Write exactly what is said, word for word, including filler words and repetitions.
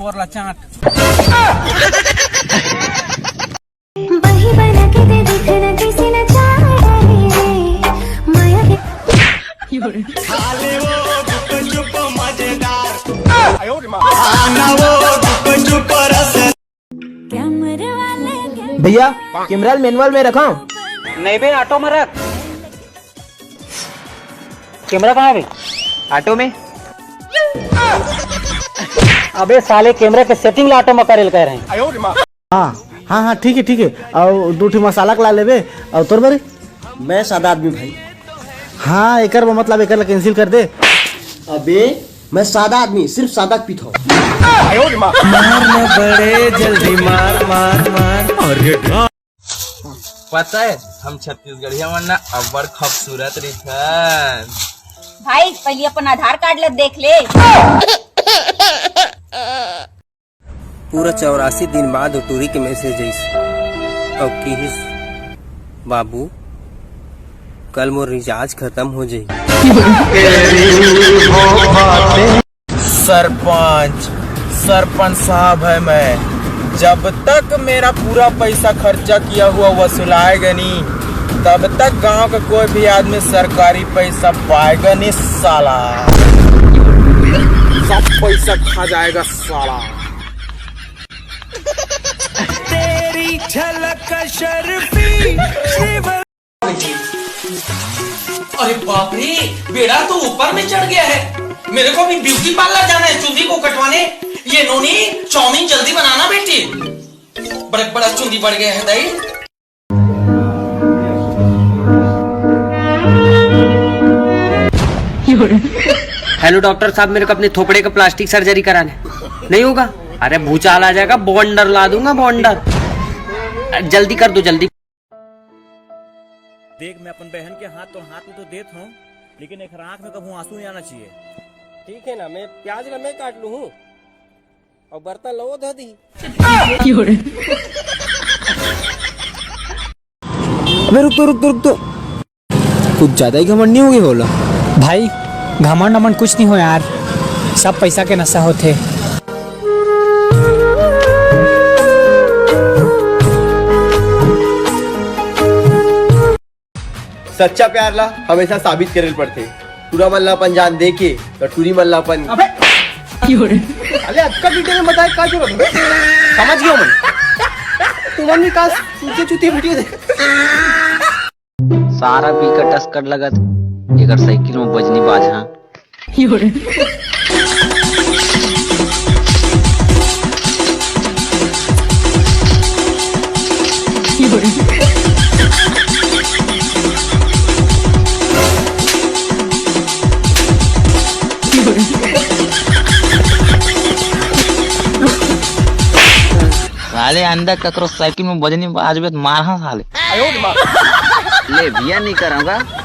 और ला चाट। वही बना के दे दिखना किसी न चाहे रे। माया के खाना वो गुपचुप मजेदार। आना वो गुपचुप रस। कैमरे वाले के भैया, कैमरा मैनुअल में रखा हूँ। नहीं बे, ऑटो में रख। कैमरा कहाँ है बे? ऑटो में। अबे साले, कैमरा के सेटिंग ला ऑटो में करेल कह रहे हैं। हाँ हाँ हाँ, ठीक है ठीक है। और दो ठे मसाला के ला लेबे। और तोर बरे? मैं सादा आदमी भाई। हाँ, एकर मतलब एकर ला कैंसिल कर दे। अबे, मैं सादा आदमी, सिर्फ सादा पीता हूँ। मार न बड़े जल्दी मार मार मार। अरे ढा- पता है, हम छत्तीसगढ़िया मन ना अब्बड़ खूबसूरत रहिथन। भाई, पहले अपन आधार कार्ड ला देख ले। पूरा चौरासी दिन बाद ओ टूरी के मैसेज आइस। अउ किहिस, "बाबू, कल मोर रिचार्ज खत्म हो जाही।" सरपंच, सरपंच साहब है मैं। जब तक मेरा पूरा पैसा खर्चा किया हुआ वसूलाएगा नहीं, तब तक गांव का कोई भी आदमी सरकारी पैसा पाएगा नहीं साला। सब पैसा खा जाएगा साला। तेरी झलक शर्फी। अरे बाप रे, बेड़ा तो ऊपर में चढ़ गया है। मेरे को अभी ब्यूटी पार्लर जाना है चुंदी को कटवाने। ये नोनी, चाउमीन जल्दी बनाना बेटी। बड़ा बड़ा चुंदी बढ़ गया है दाई। हेलो डॉक्टर साहब, मेरे को अपने थोपड़े का प्लास्टिक सर्जरी कराना है। नहीं होगा? अरे भूचाल आ जाएगा, बॉन्डर ला दूंगा, बॉन्डर। जल्दी कर दो, जल्दी। देख, मैं अपन बहन के हाथ तो हाथ में तो देत हूँ, लेकिन एक आंख में कभू आंसू नहीं आना चाहिए। ठीक है ना, मैं प्याज ला मैं काट लूँ हूँ और बर्तन लो धो दी। अबे रुक तो, रुक तो, रुक तो। कुछ ज्यादा ही घमंड नहीं हो गई होला? भाई, घमंड अमंड कुछ नहीं हो यार, सब पैसा के नशा होथे। सच्चा प्यार ला हमेशा साबित करे ल पड़थे। टूरा मन ला अपन जान दे के, तो टूरी मन ला अपन। अबे, अरे, अतका डिटेल में बताए का जरूरत है? समझ गया मैं। तुमन भी का चूतिया चूतिया वीडियो देख। सारा पी का टस्कर लगत, एकर साइकिल में बजनी बाजहा। साले अंदर ककरो साइकिल में बजनी बाजबे त मारहा साले। ले भैया नहीं करूँगा।